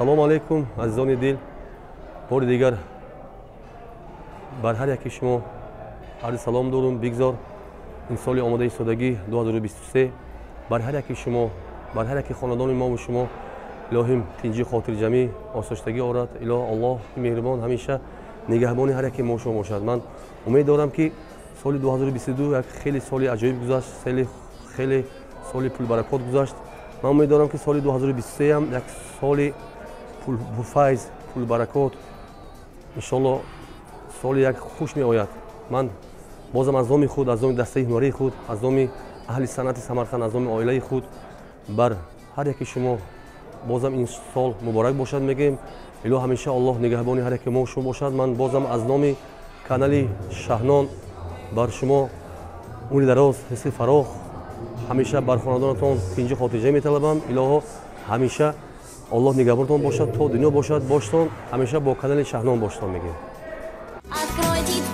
Салому алайкум, азизони дил. Бори дигар бар ҳар яки шумо арзи салом дорум. Бигзор ин соли омода истодагӣ 2023 бар ҳар яки шумо, бар ҳар яки хонадони мову шумо илоҳим тинҷӣ, хотирҷамӣ, осоиштагӣ орад. Илоҳ Аллоҳ меҳрибон ҳамеша нигаҳбони ҳар яки мо шумо бошад. Ман умед дорам, ки соли 2022 як хеле соли аҷоиб гузашт, хеле соли пулбаракот гузашт. Ман умед дорам, ки соли 2023 ҳам як соли пурфайз, пулбаракот, иншолло, соли як хуш меояд. Ман бозам аз номи худ, аз номи дастаи ҳунарии худ, аз номи аҳли санъати Самарқанд, аз номи оилаи худ бар ҳар яки шумо бозам ин сол муборак бошад мегӯем. Илоҳ ҳамеша Аллоҳ нигаҳбони ҳар яки мо шумо бошад. Ман бозам аз номи канали Шаҳнон бар шумо умри дароз, ризқи фарох, ҳамеша бар хонадонатон тинҷи хотирҷамӣ металабам. Илоҳо ҳамеша Аллоҳ нигаҳбонатон бошад, то дунё бошад, боштон, ҳамеша бо канали Шаҳнон боштон мегӯем. Откройте